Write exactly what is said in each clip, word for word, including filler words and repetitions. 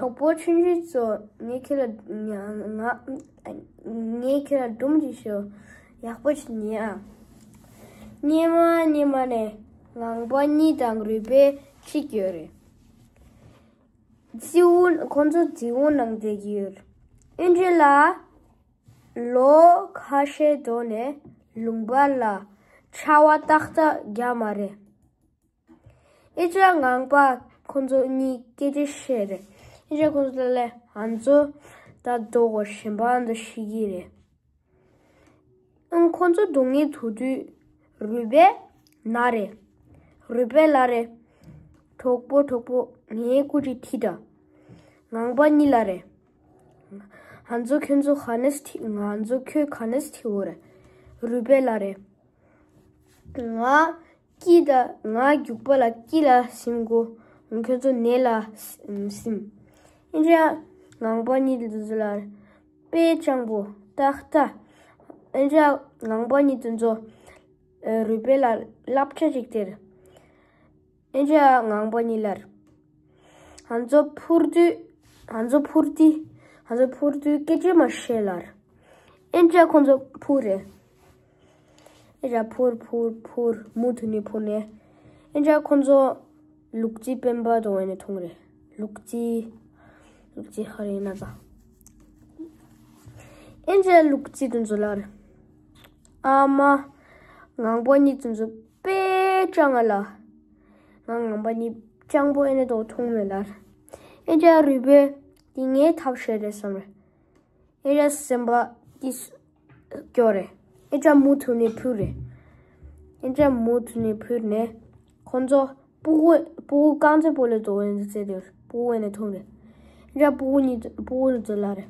གྲོགས་པོ་ཆུང་ཆུང་ཚོ། ངས་ཁྱེད་ལ་ང་ང་ངས་ཁྱེད་ལ་སྒྲུང་ཅིག་ཤོད། ཡག་པོ་ཅིག་ཉན་ཨ། སྔོན་མ་སྔོན་མ་ནས་ངང་པ་གཉིས་དང་རུས་སྦལ་གཅིག་ཡོད་རེད། རྫི་བོ། ཁོང་ཚོ་རྫི་བོ་ནང་བསྡད་ཀྱི་ཡོད་རེད། ཨིན་ཇི་ལ་ལོ་ཁ་ཤས་འགྲོ་ནས་ལུང་པ་ལ་ཆར་པ་ཏག་ཏག་རྒྱག་མ་རེད། ཨིན་ཇི་ངང་པ་ཁོང་ཚོ་གཉིས་སྐད་ཆ་བཤད་རེད། ཨིན་ཇི་ཁོང་ཚོ་ལ་ང་ཚོ་ད་འགྲོ་དགོས། གཞན་པ་འདི་ཤི་གི་རེད། ཨང་། ཁོང་ཚོ་སྡུག་བསྔལ་ཐུག་དུས་རུས་སྦལ་ན་རེད། རུས་སྦལ་ལབ་རེད། གྲོགས་པོ། གྲོགས་པོ། ངའི་སྐུ་དྲིན་ཐེབས་དང་། ངང་པ་གཉིས་ལབ་རེད། ང་ཚོ་ཁྱོད་ཚོ་ག་ནས་ཐེ- ང་ཚོ་ཁྱོད་ག་ནས་ཐེབས་ཡོད་རེད། རུས་སྦལ་ལབ་རེད། ང་སྐྱིད་ད། ང་རྒྱུག་པ་ལ་སྐྱིད་ལ་སིམ་གོ། ཁྱོད་ཚོ་ནད་ལ་སིམ། ཨིན་ཇི་ངང་པ་གཉིས་དེ་ཚོ་ལ་དཔེ་སྤྱང་པོ་ཏག་ཏག་ཨིན་ཇི་ངང་པ་གཉིས་དེ་ཚོ་རུས་སྦལ་ལ་བསླབ་བྱ་ཅིག་སྟེར། ཨིན་ཇི་ངང་པ་གཉིས་ལབ། ང་ཚོ་འཕུར་དུས། ང་ཚོ་འཕུར་དུས། ང་ཚོ་འཕུར་དུས་སྐད་ཆ་མ་བཤད་ལབ། ཨིན་ཇི་ཁོང་ཚོ་འཕུར་རེད། ཨིན་ཇི་འཕུར་འཕུར་འཕུར། མུ་མཐུད་ནས་འཕུར་ནས། ཨིན་ཇི་ཁོང་ཚོ་ལུག་རྫི་སྤེན་པ་དེ་འོག་ནས་མཐོང་རེད། ལུག་རྫི། ལུག་རྫི་ཧ་རེ་ན་ཙ། ཨིན་ཇི་ལུག་རྫི་དེ་ཚོ་ལབ། ཨ་མ། ངང་པ་གཉིས་དེ་ཚོ་དཔེ་སྤྱང་ང་ལབ། ང་ངང་པ་གཉིས་སྤྱང་པོ་ཨེ་ནས་དོ་མཐོང་མེད་ལབ། ཨིན་ཇི་རུས་སྦལ་དེ་ངའི་ཐབས་ཤེས་རེད་བསམ་རེད། ཨིན་ཇི་སེམས་པ་དེ་སྐྱོ་རེད། ཨིན་ཇི་མུ་མཐུད་ནས་འཕུར་རེད། ཨིན་ཇི་མུ་མཐུད་ནས་འཕུར་ནས་ཁོང་ཚོ་སྤུ་གུ། སྤུ་གུ་རྐང་རྩེད་སྤོ་ལོ་དེ་འོག་ནས་རྩེད་དེ། སྤུ་གུ་ཨེ་ནས་མཐོང་རེད། ཨིན་ཇི་སྤུ་གུ་གཉིས། སྤུ་གུ་དེ་ཚོ་ལབ་རེད།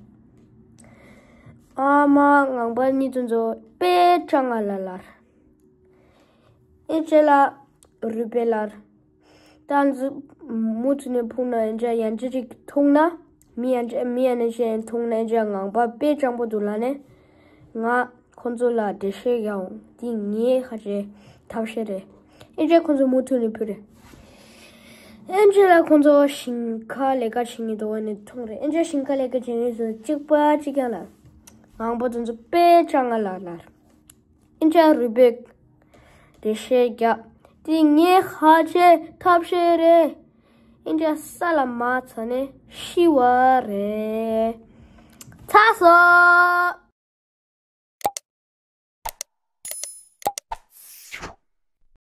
ཨ་མ། ངང་པ་གཉིས་དེ་ཚོ་དཔེ་སྤྱང་ང་ལབ་ལབ། ཨིན་ཇི་ལ་རུས་སྦལ་ལབ། ད་ང་ཚོ་མུ་མཐུད་ནས་འཕུར་ན། ཨིན་ཇི་ཡང་ཅི་ཅིག་མཐོང་ན། མི་ཡང་ཅི་མི་ཡང་ན་གཞན་མཐོང་ན། ཨིན་ཇི་ངང་པ་དཔེ་སྤྱང་པོ་འདུག་ལབ་ནས། ང་ཁོང་ཚོ་ལ་འགྲེལ་བཤད་རྒྱག་འོང་། འདི་ངའི་ཧ་ཅེ་ཐབས་ཤེས་རེད། ཨིན་ཇི་ཁོང་ཚོ་མུ་མཐུད་ནས་འཕུར་རེད། ཨིན་ཇི་ལ་ཁོང་ཚོ་ཞིང་ཁ་ལས་ཀ་བྱེད་མཁན་དེ་འོག་ནས་མཐོང་རེད། ཨིན་ཇི་ཞིང་ཁ་ལས་ཀ་བྱེད་མཁན་ཚོ་གཅིག་པ་གཅིག་རྐྱང་ལབ། ངང་པ་དེ་ཚོ་དཔེ་སྤྱང་ང་ལབ་ལབ། ཨིན་ཇི་རུས་སྦལ་འགྲེལ་བཤད་རྒྱག། འདི་ངའི་ཧ་ཅེ་ཐབས་ཤེས་རེད། ཨིན་ཇི་ས་ལ་མར་འཛེགས་ནས་ཤི་བ་རེད། ཚར་སོང་།